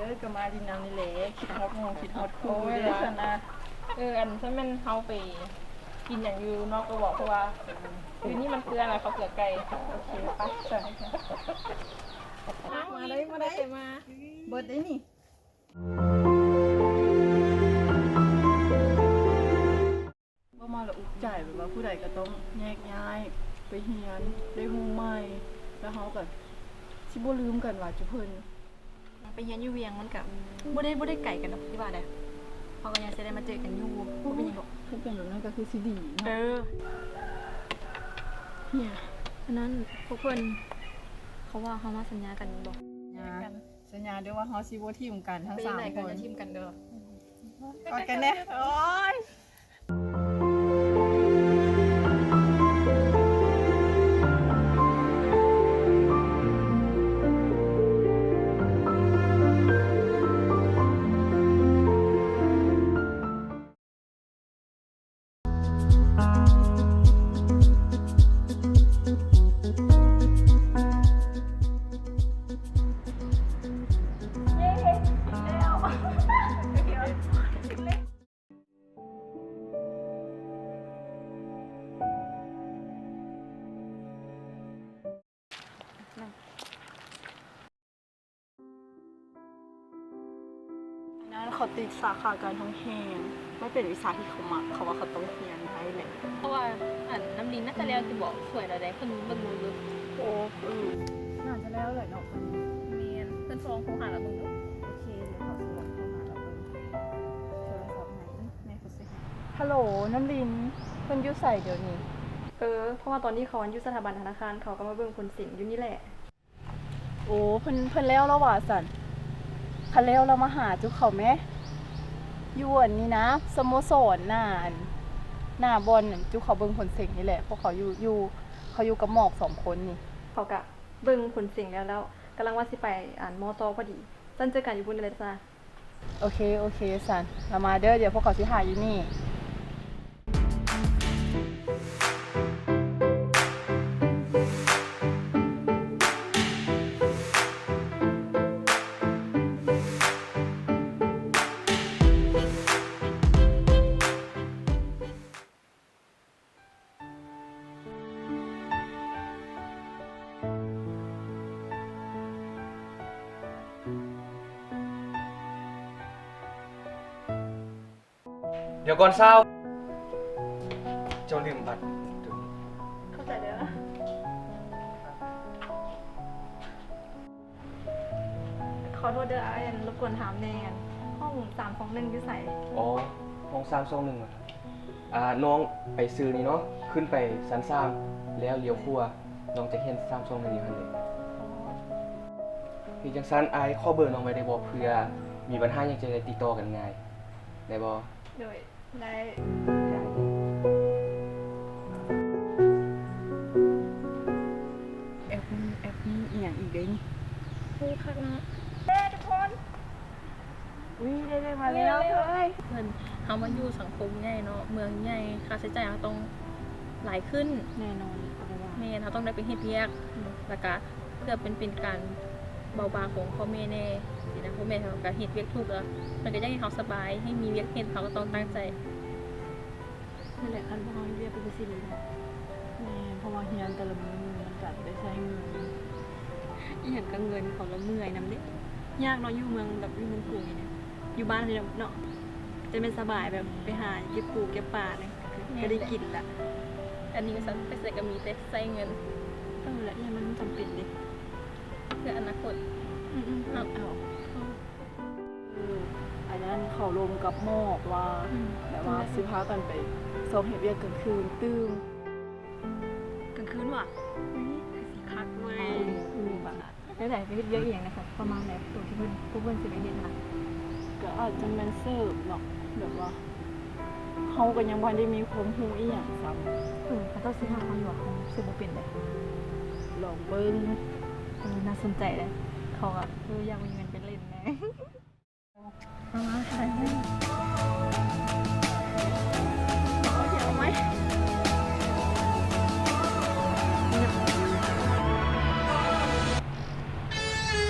ເອີ ກໍມາຫຼິ້ນນ້ຳນີ້ແຫຼະ ຄິດຮອດໝູ່ຄິດຮອດຄູ່ເດ້ຊັ້ນນະ. ເອີ ອັນຊັ້ນແມ່ນເຮົາໄປກິນຫຍັງຢູ່ນອກກໍບອກ ເພາະວ່າຢູ່ນີ້ມັນເປື້ອນ ແລ້ວເຂົາເກືອໄກ່. ໂອເຄ ໄປຊັ້ນ. ມາເລີຍ ມາເລີຍ ມາ ເບິດເດ້ນີ້. ເວົ້າມາແລ້ວອຸກໃຈ ແບບວ່າຜູ້ໃດກໍຕ້ອງແຍກຍ້າຍໄປຮຽນ ໄດ້ຮູ້ໃໝ່ ແລ້ວເຮົາກໍຊິບໍ່ລືມກັນວ່າຈຸເພິ່ນ. ໄປຮຽນຢູ່ວຽງມັນກະບໍ່ໄດ້ ບໍ່ໄດ້ໄກກັນດອກ ທີ່ວ່າໄດ໋ ເຮົາກໍຍັງຊິໄດ້ມາເຈີກັນຢູ່ ບໍ່ເປັນຫຍັງດອກ. ຖ້າເປັນແບບນັ້ນກໍຄືຊິດີເນາະ. ເອີ ເນຍ ອັນນັ້ນພວກເພິ່ນເຂົາວ່າເຮົາມາສັນຍາກັນແມ່ນບໍ່? ສັນຍາ ສັນຍາເດີ້ວ່າເຮົາຊິບໍ່ຖິ້ມກັນທັງສາມຄົນ ເປັນຈັ່ງໃດກໍຢ່າຖິ້ມກັນເດີ້. ກອດກັນແດ່. ໂອ້ຍ. ອັນນັ້ນເຂົາຕິດສາຂາການຮ້ອງເພງ ມັນເປັນວິຊາທີ່ເຂົາມັກ ເຂົາວ່າເຂົາຕ້ອງຮຽນໄດ້ແຫຼະ. ເພາະວ່າ ອັນ ນ້ຳລິນໜ້າຈະແລ້ວຕິບໍ? ສວຍແລ້ວເດ້ ເພິ່ນເບິ່ງເບິ່ງ. ໂອ້ ເອີ ໜ້າຈະແລ້ວແຫຼະເນາະ. ແມ່ນ ເພິ່ນຊິລອງໂທຫາລາວເບິ່ງເດີ້. ໂອເຄ ດຽວເຂົາຊິລອງໂທຫາລາວເບິ່ງ. ໂທລະສັບໃຫ້ ແມ່ເຂົາຊິໃຫ້. ຮັລໂຫຼ ນ້ຳລິນ ເພິ່ນຢູ່ໃສດຽວນີ້? ເອີ ເພາະວ່າຕອນນີ້ເຂົາຢູ່ສະຖາບັນທະນາຄານ ເຂົາກໍມາເບິ່ງຜົນເສັງຢູ່ນີ້ແຫຼະ. ໂອ້ ເພິ່ນ ເພິ່ນແລ້ວແລ້ວຫວາຊັ້ນ? ຄັນແລ້ວແລ້ວມາຫາຈຸເຂົາແມ້ ຢູ່ອັນນີ້ນະ ສະໂມສອນໜ້າ ອັນ ໜ້າບ່ອນຈຸເຂົາເບິ່ງຜົນເສັງນີ້ແຫຼະ. ພວກເຂົາຢູ່ ຢູ່ ເຂົາຢູ່ກັບໝອກສອງຄົນນີ້. ເຂົາກະເບິ່ງຜົນເສັງແລ້ວ ແລ້ວກຳລັງວ່າຊິໄປ ອັນ ມໍຕໍ່ພໍດີ. ຊັ້ນເຈີກັນຢູ່ພຸ້ນເລີຍຈ້າ. ໂອເຄ ໂອເຄ ຊັ້ນລະມາເດີ້ ດຽວພວກເຂົາຊິຖ້າຢູ່ນີ້. ດຽວກ່ອນຊາວ ເຈົ້າລືມບັດໂຕນີ້. ເຂົ້າໃຈເດີ້. ຂໍໂທດເດີ້ ອ້າຍ ອັນ ລົບກວນຖາມແດ່ ອັນ ຫ້ອງສາມສອງໜຶ່ງຢູ່ໃສ? ອໍ ຫ້ອງສາມສອງໜຶ່ງ ອາ ນ້ອງໄປຊື່ນີ້ເນາະ ຂຶ້ນໄປຊັ້ນສາມ ແລ້ວລ້ຽວຂວາ ນ້ອງຈະເຫັນສາມສອງໜຶ່ງຢູ່ຫັ້ນເລີຍ. ອໍ ເຮັດຈັ່ງຊັ້ນ ອ້າຍຂໍເບີນ້ອງໄວ້ໄດ້ບໍ່? ເພື່ອມີບັນຫາຫຍັງຈະໄດ້ຕິດຕໍ່ກັນງ່າຍ ໄດ້ບໍ່? ໂດຍ. ໄດ້. ແອັບນີ້ ແອັບນີ້ອີ່ຫຍັງອີກເດ້ນີ້? ໂອ້ ຄັກເນາະ. ເອີ ທຸກຄົນ ອຸ້ຍ ໄດ້ ໄດ້ມາແລ້ວ ເອີຍ. ເພິ່ນ ເຮົາມາຢູ່ສັງຄົມໃຫຍ່ເນາະ ເມືອງໃຫຍ່ ຄ່າໃຊ້ຈ່າຍເຮົາຕ້ອງຫຼາຍຂຶ້ນ. ແນ່ນອນ ເພາະວ່າ ແມ່ນ ເຮົາຕ້ອງໄດ້ໄປເຮັດວຽກ ອືມ ແລ້ວກະ ເພື່ອເປັນ ເປັນການເບົາບາງຂອງພໍ່ແມ່ແດ່ຊີ້ນະ. ພໍ່ແມ່ເຮົາກະເຮັດວຽກທຸກ ແລ້ວເພິ່ນກະຢາກໃຫ້ເຮົາສະບາຍ ໃຫ້ມີວຽກເຮັດ ເຮົາກະຕ້ອງຕັ້ງໃຈ. ນັ້ນແຫຼະ ຄັນພວກເຮົາເຮັດວຽກກະຄືຊິດີເນາະ. ແມ່ນ ເພາະວ່າຮຽນແຕ່ລະມື້ມັນກະໄດ້ໃຊ້ເງິນ. ອີ່ຫຍັງກະເງິນ ເຂົາລະເມື່ອຍນຳເດ້. ຍາກເນາະ ຢູ່ເມືອງແບບ ຢູ່ເມືອງກຸງນີ້ນະ. ຢູ່ບ້ານເຮົາເນາະ ຈະແມ່ນສະບາຍ ແບບໄປຫາເກັບປູເກັບປານີ້ ກະໄດ້ກິນລະ. ອັນນີ້ວ່າຊັ້ນ ໄປໃສກະມີແຕ່ໃຊ້ເງິນ. ເອີ ລະອີ່ຫຍັງມັນຈຳເປັນເດ້ ເພື່ອອະນາຄົດ. ອືມໆ ເອົາ ເອົາ ເອີ ອັນນັ້ນເຂົາລົມກັບໝອກວ່າ ອືມ ແບບວ່າຊິພາກັນໄປຊອກເຮັດວຽກກາງຄືນຕື່ມ. ກາງຄືນຫວາ? ອຸ້ຍ ຄືຊິຄັກເວີຍ. ອືມ ແນວໃດ ໄປເຮັດວຽກອີ່ຫຍັງແດ່? ປະມານໃດ ໂຕທີ່ເພິ່ນ ພວກເພິ່ນຊິໄປເຮັດຫັ້ນນະ? ກະອາດຈະແມ່ນເສີບເນາະ ແບບວ່າເຮົາກະຍັງບໍ່ທັນໄດ້ມີຄວາມຮູ້ອີ່ຫຍັງຊ້ຳ. ເອີ ເຂົາເຈົ້າຊິຮັບເຮົາຢູ່ຫວາ? ເຮົາເສີບບໍ່ເປັນເດ. ລອງເບິ່ງ. ເອີ ໜ້າສົນໃຈເດ ເຂົາກະ ເອີ ຢາກມີເງິນໄປຫຼິ້ນແດ່.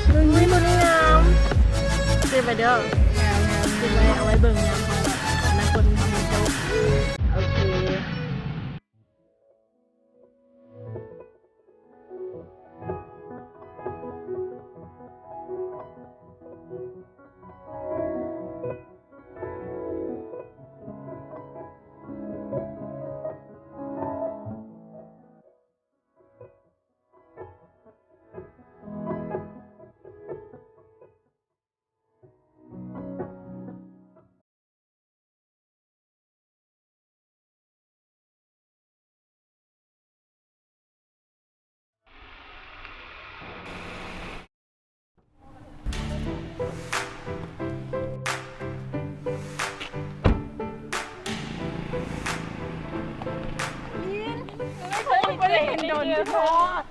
ເບິ່ງ ອຸ້ຍ ມື້ນີ້ງາມ. ເກັບໄວ້ເດີ ງາມໆ ເກັບໄວ້ ເອົາໄວ້ເບິ່ງຍາມເຮົາແບບອະນາຄົດເຮົາມີໂຕ. ໂອເຄ. ບໍ່ໄດ້ເຫັນດົນໂພດ.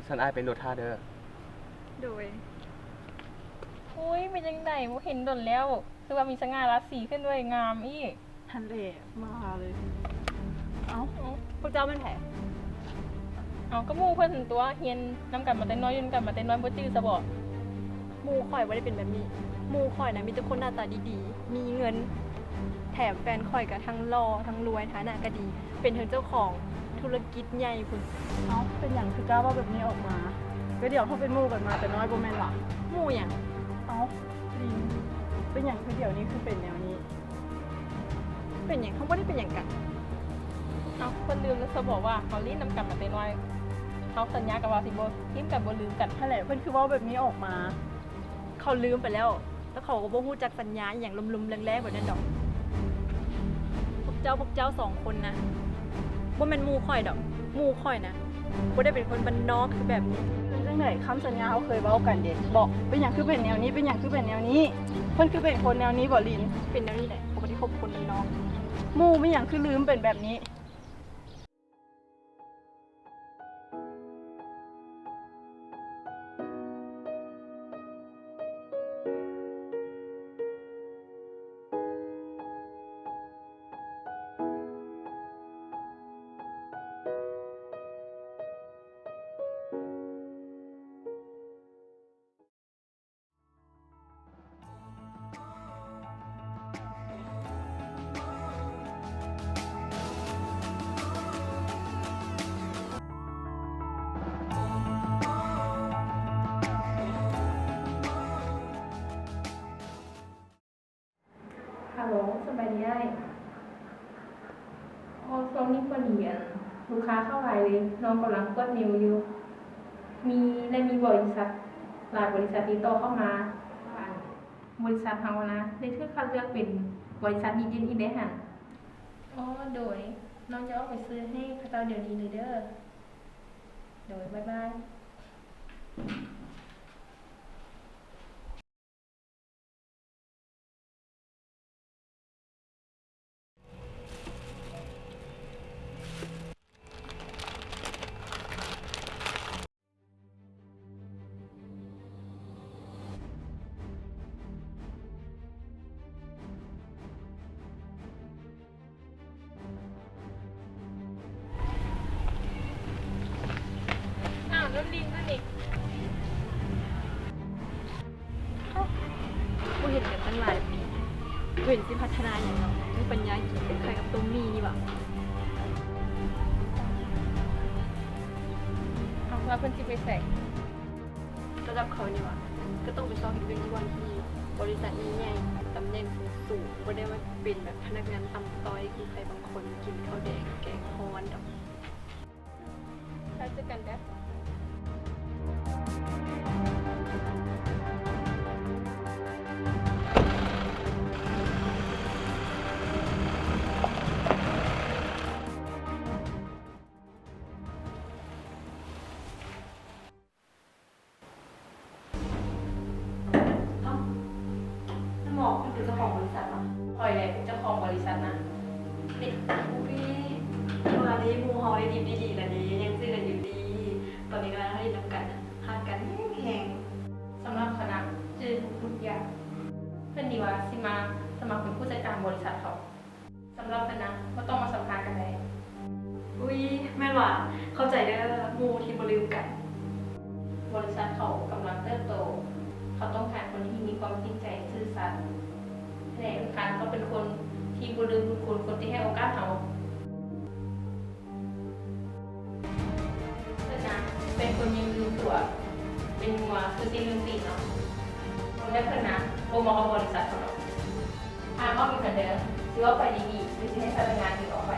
ຊັ້ນອ້າຍໄປລົດຖ້າເດີ. ໂດຍ. ໂອ້ຍ ເປັນຈັ່ງໃດ ບໍ່ເຫັນດົນແລ້ວ ຄືວ່າມີສະຫງ່າລາສີຂຶ້ນເວີຍ ງາມອີກ. ຫັ້ນແຫຼະ ມາເລີຍ. ເອົ້າ ເອົ້າ ພວກເຈົ້າແມ່ນໃຜ? ເອົ້າ ກໍໝູ່ເພິ່ນຫັ້ນຕົວະ ຮຽນນຳກັນມາແຕ່ນ້ອຍ ຢູ່ນຳກັນມາແຕ່ນ້ອຍ ບໍ່ຈື່ຊະບໍ? ໝູ່ຂ້ອຍບໍ່ໄດ້ເປັນແບບນີ້. ໝູ່ຂ້ອຍນະ ມີແຕ່ຄົນໜ້າຕາດີໆ ມີເງິນ ແຖມແຟນຂ້ອຍກໍທັງຫຼໍ່ທັງລວຍ ຖານະກໍດີ ເປັນເຖິງເຈົ້າຂອງທຸລະກິດໃຫຍ່ພຸ້ນ. ເອົ້າ ເປັນຫຍັງຄືກ້າເວົ້າແບບນີ້ອອກມາ? ກໍດຽວເຮົາເປັນໝູ່ກັນມາແຕ່ນ້ອຍບໍ່ແມ່ນຫວາ? ໝູ່ຫຍັງ? ເອົ້າ ລິນ ເປັນຫຍັງຄືດຽວນີ້ຄືເປັນແນວນີ້? ເປັນຫຍັງ? ເຮົາບໍ່ໄດ້ເປັນຫຍັງກັນ. ເອົ້າ ເພິ່ນລືມແລ້ວຊະບໍວ່າເຮົາຫຼິ້ນນຳກັນມາແຕ່ນ້ອຍ? ເຮົາສັນຍາກັນວ່າຊິບໍ່ຖິ້ມກັນ ບໍ່ລືມກັນ. ຫັ້ນແຫຼະ ເພິ່ນຄືເວົ້າແບບນີ້ອອກມາ. ເຂົາລືມໄປແລ້ວ ແລ້ວເຂົາກໍບໍ່ຮູ້ຈັກສັນຍາອີ່ຫຍັງລົມໆແລງໆແບບນັ້ນດອກ. ພວກເຈົ້າ ພວກເຈົ້າສອງຄົນນະ ບໍ່ແມ່ນໝູ່ຂ້ອຍດອກ. ໝູ່ຂ້ອຍນະ ບໍ່ໄດ້ເປັນຄົນບ້ານນອກຄືແບບນີ້. ເປັນຈັ່ງໃດ? ຄຳສັນຍາເຮົາເຄີຍເວົ້າກັນເດ ເບາະ ເປັນຫຍັງຄືເປັນແນວນີ້? ເປັນຫຍັງຄືເປັນແນວນີ້? ເພິ່ນຄືເປັນຄົນແນວນີ້ບໍລິນ? ເປັນແນວນີ້ແຫຼະ ເຂົາບໍ່ໄດ້ຄົບຄົນບ້ານນອກ. ໝູ່ມີຫຍັງຄືລືມເປັນແບບນີ້? ຮັລໂຫຼ ສະບາຍດີອ້າຍ. ໂອ້ ຊ່ວງນີ້ພໍດີ ອັນ ລູກຄ້າເຂົ້າຫຼາຍເລີຍ ນ້ອງກຳລັງກວດເມວຢູ່. ມີ ໄດ້ມີບໍລິສັດຫຼາຍບໍລິສັດຕິດຕໍ່ເຂົ້າມາ ອັນ ບໍລິສັດເຮົານະ ໄດ້ຖືກຄັດເລືອກເປັນບໍລິສັດດີເດັ່ນອີກເດ້ຫັ້ນ. ອໍ ໂດຍ ນ້ອງຈະອອກໄປຊື້ໃຫ້ເຂົາເຈົ້າດຽວນີ້ເລີຍເດີ. ໂດຍ ບາຍບາຍ. ອ້າວ ນ້ຳລິນຕົວນີ້ ເອົ້າ ບໍ່ເຫັນກັນຕັ້ງຫຼາຍປີ ບໍ່ເຫັນຊິພັດທະນາຫຍັງເນາະ ມີປັນຍາກິນແຕ່ໄຂ່ກັບຕົ້ມໝີ່ນີ້ຫວາ? ເອົ້າ ວ່າເພິ່ນຊິໄປໃສ? ລະດັບເຂົານີ້ຫວາ ກໍຕ້ອງໄປຊອກເຮັດວຽກຢູ່ບ່ອນທີ່ບໍລິສັດໃຫຍ່ໆ ຕຳແໜ່ງສູງໆ ບໍ່ໄດ້ມາເປັນແບບພະນັກງານຕ່ຳຕ້ອຍຄືໃຜບາງຄົນກິນເຂົ້າແດງແກງຮ້ອນດອກ. ແລ້ວເຈີກັນເດີ. ເອົ້າ ແມ່ນບໍ່? ເພິ່ນເປັນເຈົ້າຂອງບໍລິສັດຫວາ? ຂ້ອຍແຫຼະເປັນເຈົ້າຂອງບໍລິສັດນະ. ນີ້ ອຸ້ຍ ວ່າເດ້ ໝູ່ເຮົາໄດ້ດິບໄດ້ດີລະເດ້ ຍັງຈື່ກັນຢູ່ຕິ. ຕອນນີ້ກຳລັງເຮັດນຳກັນ ຮັກກັນແຮງໆ. ສຳລັບຂ້ອຍນະ ຈື່ທຸກໆຢ່າງ. ເພິ່ນນີ້ວ່າຊິມາສະໝັກເປັນຜູ້ຈັດການບໍລິສັດເຂົາ. ສຳລັບເພິ່ນນະ ບໍ່ຕ້ອງມາສຳພາດກໍໄດ້. ອຸ້ຍ ແມ່ນຫວາ? ຂອບໃຈເດີ ໝູ່ທີ່ບໍ່ລືມກັນ. ບໍລິສັດເຂົາກຳລັງເຕີບໂຕ ເຂົາຕ້ອງການຄົນທີ່ມີຄວາມຈິງໃຈ, ຊື່ສັດ ແລະ ສຳຄັນຕ້ອງເປັນຄົນທີ່ບໍ່ລືມບຸນຄຸນຄົນທີ່ໃຫ້ໂອກາດເຮົາ. ເພິ່ນນະ ເປັນຄົນຍັງລືມຕົວ, ເປັນງົວຄືຕີນລືມຕີນເນາະ. ເພິ່ນນະ ບໍ່ເໝາະກັບບໍລິສັດເຮົາດອກ. ອາ ອອກອີກເທື່ອເດີ, ຊິເວົ້າໄປດີໆ ຫຼື ຊິໃຫ້ພະນັກງານດີອອກໄປ?